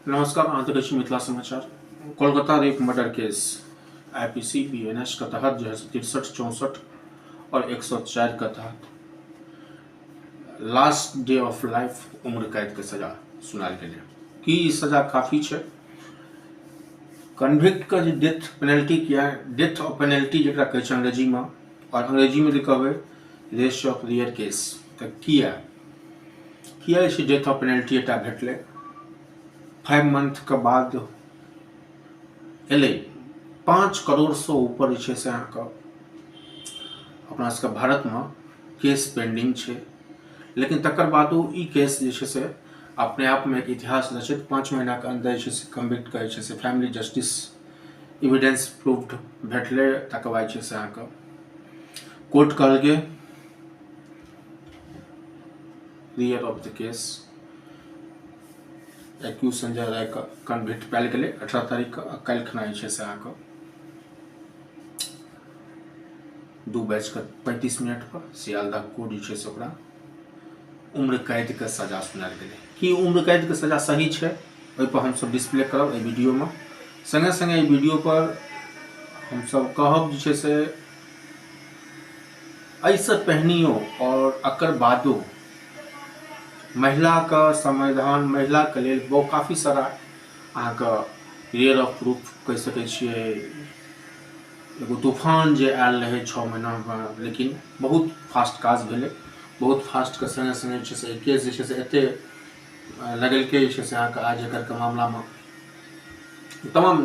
नमस्कार, अहाँ देखै छी Mithila Samachar. Kolkata rape murder case IPC BNS के तहत जो है 63, 64 और 104 के तहत लास्ट डे ऑफ लाइफ उम्र कैद के सजा सुनायल गेलै। की ई सजा काफी छै? कन्विक्ट के जे डेथ पेनल्टी किया, डेथ ऑफ पेनल्टी जकरा कहै छै अंग्रेजीमे, और अंग्रेजीमे जे कहबै रेस ऑफ रियर केस, तऽ किया किया जे छै डेथ ऑफ पेनल्टी एकटा भेटलै? 5 मंथके बाद एलै। 5 करोड़सँ ऊपर जे छै से अहाँके अपना सबके भारतमे केस पेंडिंग छै, लेकिन तकर बादो ई केस जे छै से अपने आपमे एक इतिहास रचैत 5 महीनाके अन्दर जे छै से कन्विक्ट करै छै से फैमिली जस्टिस एविडेंस प्रूव्ड भेटलै। तकर बाद जे छै से अहाँके कोर्ट कहलकै clear of the case, accused Sanjay Roy के कन्विक्ट पायल गेलै 18 तारीखके। आ काल्हि खना जे छै से अहाँके 2:35 पर सियालदह कोर्ट जे छै से ओकरा उम्र कैदके सजा सुनायल गेलै। की उम्र कैदके सजा सही छै? ओहिपर हमसब डिस्प्ले करब एहि वीडियोमे। सङ्गे सङ्गे एहि वीडियो पर हमसब कहब जे छै से एहिसँ पहिनियो आओर एकर बादो महिलाके संविधान महिलाके लेल बहुत काफी सारा अहाँके रियल ऑफ प्रूफ कहि सकै छियै। एगो तूफान जे आयल रहै 6 महीनामे, लेकिन बहुत फास्ट काज भेलै। बहुत फास्टके सङ्गे सङ्गे जे छै से केस जे छै से एते लगेलकै जे छै से अहाँके आज एकरके मामलामे तमाम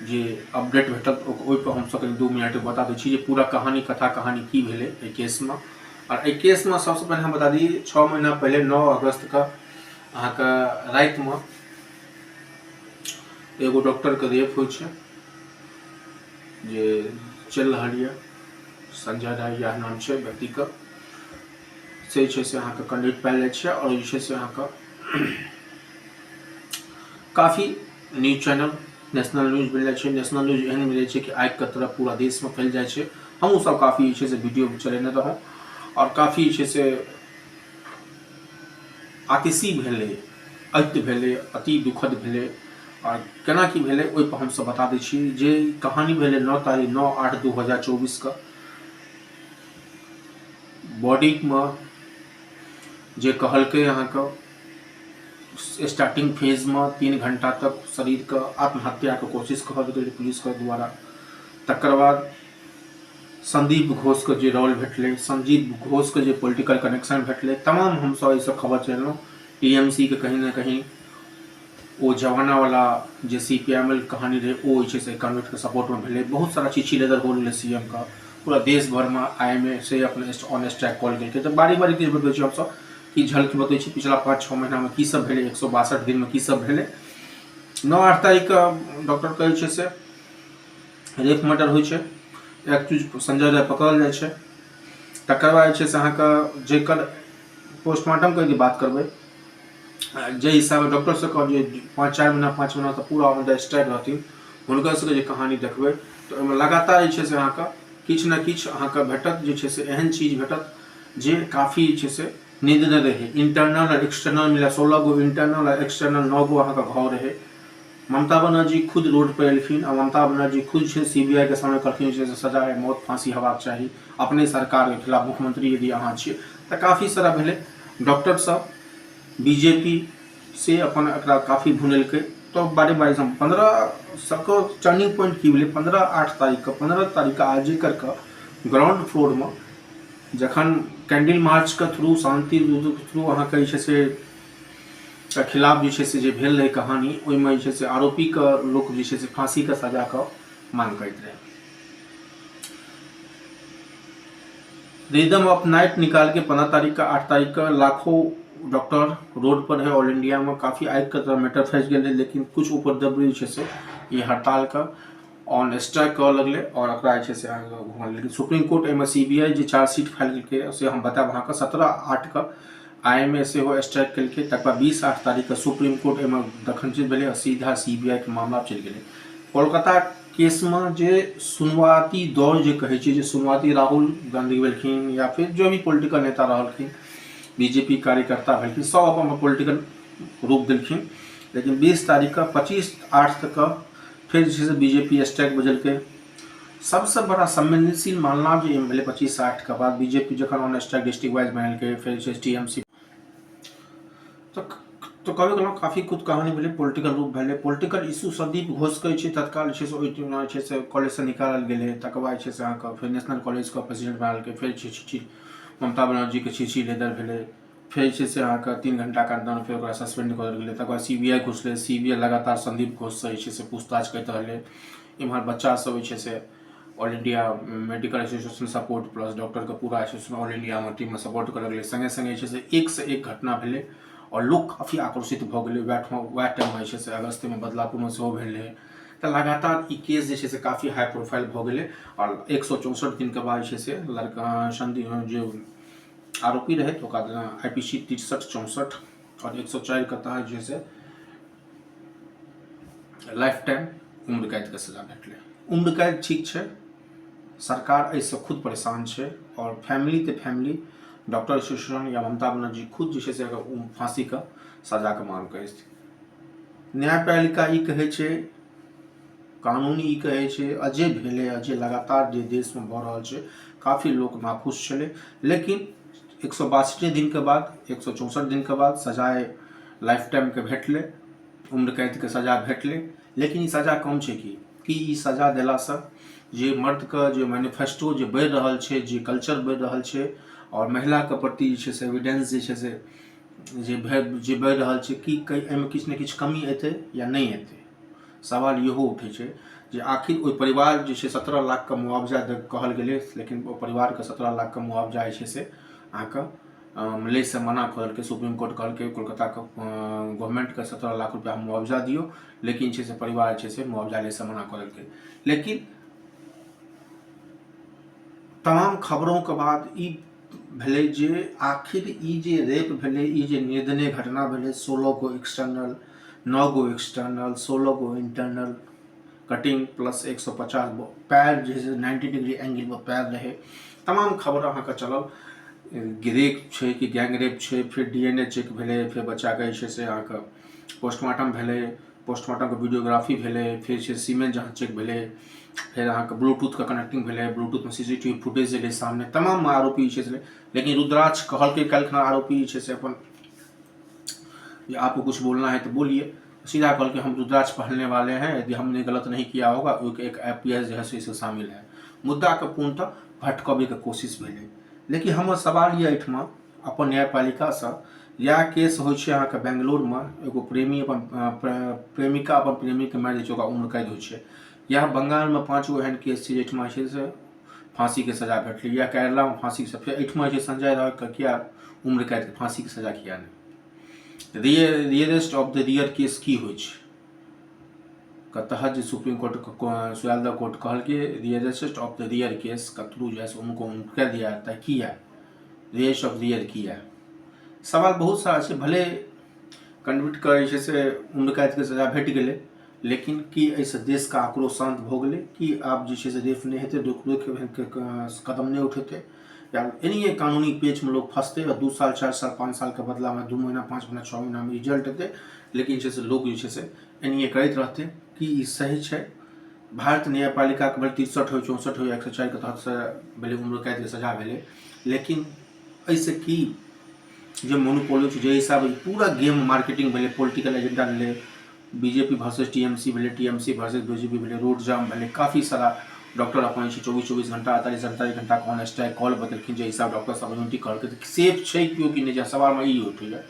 जे अपडेट भेटल ओहिपर हमसब कनि 2 मिनट बता दै छी जे पूरा कहानी कथा कहानी की भेलै एहि केसमे। आओर एहि केसमे सबसँ पहिने हम बता दी, 6 महीना पहिले 9 अगस्तके अहाँके रातिमे एगो डॉक्टरके रेप होइ छै जे चलि रहल यऽ, संजय राय इएह नाम छै व्यक्तिके, से छै से अहाँके कन्विक्ट पायल जाइ छै। आओर जे छै से अहाँके काफी न्यूज चैनल नेशनल न्यूज मिल जाइ छै। नेशनल न्यूज एहन मिलै छै कि आगिके तरह पूरा देशमे फैल जाइ छै। हमहूँ सब काफी जे छै से वीडियो चलेने रहौँ आओर काफी जे छै से आतिशी भेलै, अति भेलै, अति दुखद भेलै। आओर केना की भेलै ओहिपर हमसब बता दै छी जे कहानी भेलै 9 तारीख 9/8/2024 बॉडीमे जे कहलकै अहाँके स्टार्टिंग फेजमे 3 घंटा तक शरीरके आत्महत्याके कोशिश कहल गेलै पुलिसके द्वारा। तकर बाद संदीप घोषके जे रोल भेटलै, संदीप घोषके जे पोलिटिकल कनेक्शन भेटलै, तमाम हमसब एहिसँ खबर चलेलहुँ। टी एम सी के कहीं ने कहीं ओ जमानावला जे सी पी एम एल कहानी रहै ओ जे छै से कन्विक्टके सपोर्टमे भेलै। बहुत सारा चीज लेदर हो गेलै सी एम के पूरा देश भरिमे I M A से अपने ऑन स्ट्राइक कॉल केलकै। तऽ बारी बारी चीज बतबै छी हमसब कि झलक बतबै छी पिछला 5-6 महीनामे की सब भेलै, 162 दिनमे की सब भेलै। 9-8 तारीखके डॉक्टर कहै छै से रेप मर्डर होइ छै, एक्यूज संजय राय पकड़ल जाइ छै। तकर बाद जे छै से अहाँके जेकर पोस्टमार्टमके यदि बात करबै, जाहि हिसाबे डॉक्टर सबके जे 5-4 महीना 5 महीना तऽ पूरा ऑन the strike रहथिन, हुनकर सबके जे कहानी देखबै तऽ ओहिमे लगातार जे छै से अहाँके किछु ने किछु अहाँके भेटत, जे छै से एहन चीज भेटत जे काफी जे छै से नींद नहि रहै। इंटरनल आओर एक्सटर्नल मिला 16 गो इंटरनल आओर एक्सटर्नल 9 गो अहाँके घाव रहै। ममता बनर्जी खुद रोड पर एलखिन आ ममता बनर्जी खुद छै सी बी I के सामने कहलखिन जे सजा मौत फांसी हेबाक चाही अपने सरकारके खिलाफ, मुख्यमंत्री यदि अहाँ छियै तऽ काफी सारा भेलै। डॉक्टर सब बीजेपी से अपन एकरा काफी भुनेलकै। तऽ बारी बारी हम 15 सबके टर्निंग पॉइंट की भेलै, 15/8 तारीखके 15 तारीखके आर जी करके ग्राउंड फ्लोरमे जखन कैंडल मार्चके थ्रू शान्ति के थ्रू अहाँके जे छै से के खिलाफ जे छै से जे भेल रहै कहानी, ओहिमे जे छै से आरोपीके लोक जे छै से फाँसीके सजाके मांग करैत रहै। रिदम ऑफ नाइट निकाल के 15 तारीख का 8 तारीख का लाखों डॉक्टर रोड पर है ऑल इंडिया में, काफ़ी आग के तरह मैटर फैस गेल, लेकिन कुछ उपद्रव जे छै से ई हड़ताल का ऑन स्ट्राइक करऽ लगलै और एकरा जे छै से अहाँके घुमल। लेकिन सुप्रीम कोर्ट एहिमे सी बी I जे चार्जशीट फाइल केलकै से हम बतायब अहाँके। 17/8 के I M A सेहो स्ट्राइक केलकै। तकर बाद 20/8 तारीखके सुप्रीम कोर्ट एहिमे दखलअंदाजी भेलै आ सीधा सी बी I के मामला चलि गेलै। कोलकाता केसमे जे शुरुआती दौर जे कहै छै, जे शुरुआती राहुल गांधी भेलखिन या फिर जो भी पोलिटिकल नेता रहलखिन, बीजेपी कार्यकर्ता भेलखिन, सब अपन अपन पोलिटिकल रूप देलखिन। लेकिन 20 तारीखके 25/8 के फेर जे छै से बीजेपी स्ट्राइक बजेलकै। सबसँ बड़ा संवेदनशील मामला जे एहिमे भेलै 25/8 के बाद बीजेपी जखन ऑन स्ट्राइक डिस्ट्रिक्ट वाइज बनेलकै, फेर जे छै टीएमसी तऽ कहबे केलहुँ, काफी कुछ कहानी भेलै, पोलिटिकल रूप भेलै। पोलिटिकल इशू संदीप घोषके जे छै तत्काल जे छै से ओहिठिना जे छै से कॉलेजसँ निकालल गेलै। तकर बाद जे छै से अहाँके फेर नेशनल कॉलेजके प्रेसिडेंट बनालकै। फेर जे छै ममता बनर्जीके छी लेदर भेलै। फेर जे छै से अहाँके 3 घंटाके अन्दर फेर ओकरा सस्पेंड कऽ देल गेलै। तकर बाद सीबीआई घुसलै। सीबीआई लगातार संदीप घोषसँ जे छै से पूछताछ करैत रहलै। इम्हर बच्चा सब जे छै से all India medical association support plus डॉक्टरके पूरा एसोसिएशन ऑल इंडियामे टीममे सपोर्ट करऽ लगलै। सङ्गे सङ्गे जे छै से एकसँ एक घटना भेलै आओर लोक काफी आक्रोशित भऽ गेलै। वएह ठाम वएह टाइममे जे छै से अगस्तमे बदलापुरमे सेहो भेल रहै। तऽ लगातार ई केस जे छै से काफी हाई प्रोफाइल भऽ गेलै आओर 164 दिनके बाद जे छै से लड़का संदीप जे आरोपी रहै, तऽ ओकरा आईपीसी 63, 64 आओर 104 के तहत जे छै से लाइफ टाइम उम्र कैदके सजा भेटलै। उम्र कैद ठीक छै, सरकार एहिसँ खुद परेशान छै आओर फैमिली तऽ फैमिली, डॉक्टर एसोसिएशन या ममता बनर्जी खुद जे छै से अगर फाँसीके सजाके मांग करै छै। न्यायपालिका ई कहै छै, कानून ई कहै छै, आ जे भेलै आ जे लगातार जे देशमे भऽ रहल छै, काफी लोक नाखुश छलै। लेकिन 162 दिनके बाद, 164 दिनके बाद सजाए लाइफ टाइमके भेटलै, उम्र कैदके सजा भेटलै। लेकिन ई सजा कम छै की? की ई सजा देलासँ जे मर्दके जे मैनिफेस्टो जे बढ़ि रहल छै, जे कल्चर बढ़ि रहल छै आओर महिलाके प्रति जे छै से एविडेंस जे छै से जे जे बढ़ि रहल छै, की एहिमे किछु ने किछु कमी एतै या नहि एतै? सवाल इहो उठै छै जे आखिर ओहि परिवार जे छै 17 लाखके मुआवजा कहल गेलै, लेकिन ओ परिवारके 17 लाखके मुआवजा जे छै से अहाँके लैसँ मना कऽ देलकै। सुप्रीम कोर्ट कहलकै कोलकाताके गवर्नमेंटके 17 लाख रुपया मुआवजा दियौ, लेकिन छै से परिवार जे छै से मुआवजा लैसँ मना कऽ देलकै। लेकिन तमाम खबरों बाद ई भेलै जे आखिर ई जे रेप भेलै, ई जे निर्दनीय घटना भेलै, 16 गो एक्सटर्नल, 9 गो एक्सटर्नल, 16 गो इंटरनल कटिंग प्लस 150 पैर जे छै 90 डिग्री एंगलपर पैर रहै, तमाम खबर अहाँके चलल। रेप छै कि गैंग रेप छै? फेर डीएनए चेक भेलै, फेर बच्चाके जे छै से अहाँके पोस्टमार्टम भेलै, पोस्टमार्टमके वीडियोग्राफी भेलै, फेर छै सीमेन जहाँ चेक भेलै, फेर अहाँके ब्लूटूथके कनेक्टिंग भेलै, ब्लूटूथमे सीसीटीवी फुटेज एलै सामने, तमाम आरोपी जे छै से। लेकिन रुद्राक्ष कहलकै काल्हिखना आरोपी जे छै से अपन जे आपको कुछ बोलना है तो बोलिए, सीधा कहलकै हम रुद्राक्ष पहनने वाले हैं, यदि हमने गलत नहीं किया होगा, एक आईपीएस जे है से इसमें शामिल है। मुद्दाके पूर्णतः भटकबैके कोशिश भेलै। लेकिन हमर सवाल यऽ एहिठमा अपन न्यायपालिकासँ, इएह केस होइ छै अहाँके बेंगलोरमे, एगो प्रेमी अपन प्रेमिका अपन प्रेमीके मारि दै छै, ओकरा उम्र कैद होइ छै। इएह बंगालमे 5 गो एहन केस छै जाहिठमा जे छै से फाँसीके सजा भेटलै। इएह केरलामे फाँसीके सजा। फेर एहिठमा जे छै संजय राउतके किया उम्र कैदके फाँसीके सजा किया नहि? Rarest of the rare case की होइ छै के तहत जे सुप्रीम कोर्ट सुयालदा कोर्ट कहलकै rarest of the rare case के थ्रू जो है से उनको उम्र कैद दिया जाता है, किया रियरेस्ट ऑफ रियर किया? सवाल बहुत सारा छै। भले कन्विक्ट के जे छै से उम्र कैदके सजा भेट गेलै, लेकिन की एहिसँ देशके आक्रोश शान्त भऽ गेलै? की आब जे छै से रेप नहि हेतै, रोक कदम नहि उठेतै या एनाहिए कानूनी पेचमे लोक फँसतै आ 2 साल, 4 साल, 5 सालके बदलामे 2 महीना, 5 महीना, 6 महीनामे रिजल्ट एतै, लेकिन जे छै से लोक जे छै से एनाहिए करैत रहतै? की ई सही छै? भारत न्यायपालिकाके भले 63 होइ, 64 होइ, 104 के तहतसँ भेलै, उम्र कैदके सजा भेलै, लेकिन एहिसँ की जे मोनोपोली छै, जे हिसाबे पूरा गेम मार्केटिंग भेलै, पोलिटिकल एजेंडा भेलै, बीजेपी वर्सेस टीएमसी भेलै, टीएमसी वर्सेस बीजेपी भेलै, रोड जाम भेलै, काफी सारा डॉक्टर अपन छै 24-24 घंटा, 48-48 घंटा ऑन स्ट्राइक कॉल बतेलखिन, जे हिसाब डॉक्टर सब यूनिटी कहलकै, तऽ सेफ छै केओ कि नहि? जे सवालमे ई उठैए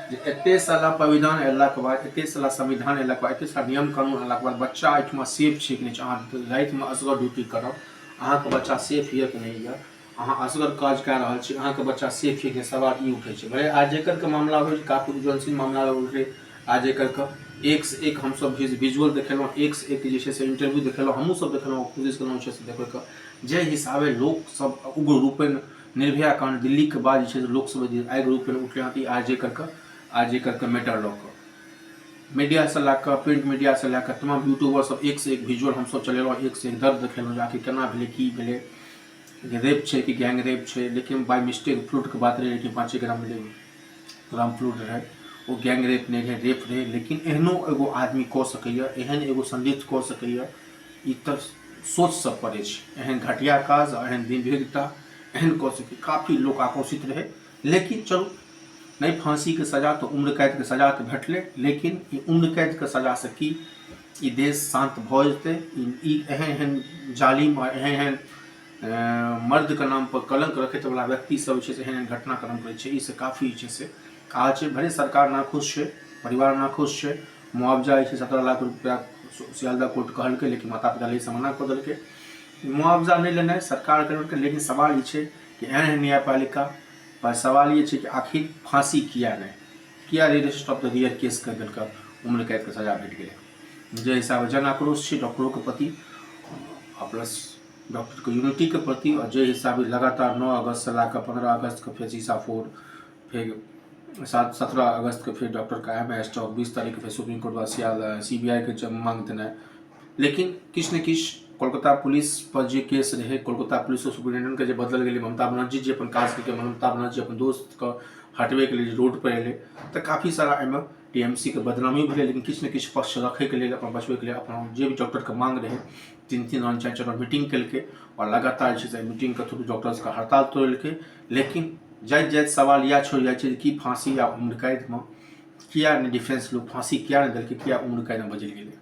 जे एते सारा संविधान अयलाके बाद, एते सारा संविधान अयलाके बाद, एते सारा नियम कानून अयलाके बाद बच्चा एहिठमा सेफ छै कि नहि छै? अहाँ रातिमे असगर ड्यूटी करब, अहाँके बच्चा सेफ यऽ कि नहि यऽ? अहाँ असगर काज कए रहल छी, अहाँके बच्चा सेफ यऽ कि? सवाल ई उठै छै। भले आरजेकरके मामला होइ, काफी उज्ज्वलशील मामला उठलै आरजेकरके, एकसँ एक हमसभ जे विजुअल देखेलहुँ, एकसँ एक जे छै से इंटरव्यू देखेलहुँ, हमहूँ सब देखेलहुँ, कोशिश केलहुँ जे छै से देखैके, जाहि हिसाबे लोकसभ उग्र रूपेण निर्भया कांड दिल्लीके बाद जे छै से लोकसभ जे आगि रूपेण उठलै हँ तऽ ई आरजेकरके मैटर लऽ कऽ मीडियासँ लए कऽ, प्रिंट मीडियासँ लए कऽ तमाम यूट्यूबर सब एकसँ एक विजुअल हमसभ चलेलहुँ, एकसँ एक दर्द देखेलहुँ जे आखिर केना भेलै, की भेलै, रेप छै कि गैंग रेप छै। लेकिन बाय मिस्टेक फ्लूटके बात रहै, लेकिन 5 ग्राम मिले ग्राम फ्लूट रहै, ओ गैंग रेप नहि रहै, रेप रहै। लेकिन एहनो एगो आदमी कऽ सकैए, एहन एगो संदिग्ध कऽ सकैए, ई तऽ सोचसँ परे छै। एहन घटिया काज आ एहन निर्भीकता एहन कऽ सकै, काफी लोक आक्रोशित रहै। लेकिन चलू, नहि फाँसीके सजा तऽ उम्र कैदके सजा तऽ भेटलै। लेकिन ई उम्र कैदके सजासँ की ई देश शान्त भऽ जेतै? ई एहन एहन जालिम आ एहन एहन मर्दके नामपर कलङ्क रखैतवला व्यक्ति सब जे छै से एहन एहन घटनाक्रम करै छै, ई से काफी जे छै से काज छै। भले सरकार नाखुश छै, परिवार नाखुश छै, मुआवजा जे छै 17 लाख रुपया सियालदह कोर्ट कहलकै, लेकिन माता पिता लैसँ मना कऽ देलकै। मुआवजा नहि लेनाइ सरकार करलकै। लेकिन सवाल ई छै कि एहन एहन न्यायपालिका पर सवाल ई छै कि आखिर फाँसी किया नहि, किया rarest of the rare case कऽ देलकै, उम्र कैदके सजा भेट गेलै। जे हिसाबे जन आक्रोश छै डॉक्टरोके प्रति आ प्लस डॉक्टरके यूनिटीके प्रति, आओर जे हिसाबे लगातार 9 अगस्तसँ लए कऽ 15 अगस्तके फेर शीशा फोड़, फेर 17 अगस्तके फेर डॉक्टरके एम स्टॉक, 20 तारीखके फेर सुप्रीम कोर्ट वाला सी बी I के मांग देनाइ। लेकिन किछु ने किछु कोलकाता पुलिस पर जे केस रहै, कोलकाता पुलिस सुपरिटेंडेंटके जे बदलल गेलै, ममता बनर्जी जे अपन काज केलकै, ममता बनर्जी अपन दोस्तके हटबैके लेल रोड पर एलै, तऽ काफी सारा एहिमे टी एम सी के बदनामी भेलै। लेकिन किछु ने किछु पक्ष रखैके लेल, अपन बचबैके लेल, अपन जे भी डॉक्टरके मांग रहै, 3-3 राउंड, 4-4 राउंड मीटिंग केलकै आओर लगातार जे छै से मीटिंगके थ्रू डॉक्टर्सके हड़ताल तोड़ेलकै। लेकिन जाइत जाइत सवाल इएह छोड़ि जाइ छै कि फाँसी या उम्र कैदमे किया नहि डिफरेंस, लोक फाँसी किया नहि देलकै, किया उम्र कैदमे बदलि गेलै?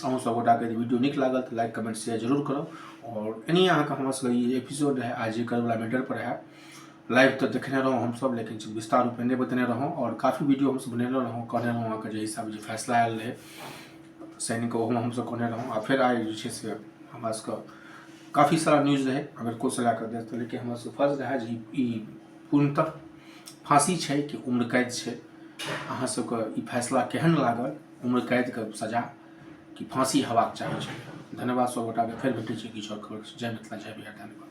अहूँ सब गोटाके यदि वीडियो नीक लागल तऽ लाइक, कमेंट, शेयर जरूर करब। आओर एनी अहाँके हमर सबके ई एपिसोड रहै आज करवला मैटर पर रहै। लाइव तऽ देखने रहौँ हमसब, लेकिन विस्तार रूपमे नहि बतेने रहौँ। आओर काफी वीडियो हमसब बनेने रहौँ, कहने रहौँ अहाँके जे हिसाब जे फैसला आयल रहै शनिके, ओहोमे हमसब कहने रहौँ। आ फेर आइ जे छै से हमरा सबके काफी सारा न्यूज रहै अमेरिकोसँ लए कऽ देश, लेकिन हमरा सबके फर्स्ट रहै जे ई पूर्णतः फाँसी छै कि उम्र कैद छै। अहाँ सबके ई फैसला केहन लागल, उम्र कैदके सजा कि फाँसी हेबाक चाही छै? धन्यवाद सब गोटाके, फेर भेटै छै किछु आओर खबर। जय मिथिला, जय बिहार, धन्यवाद।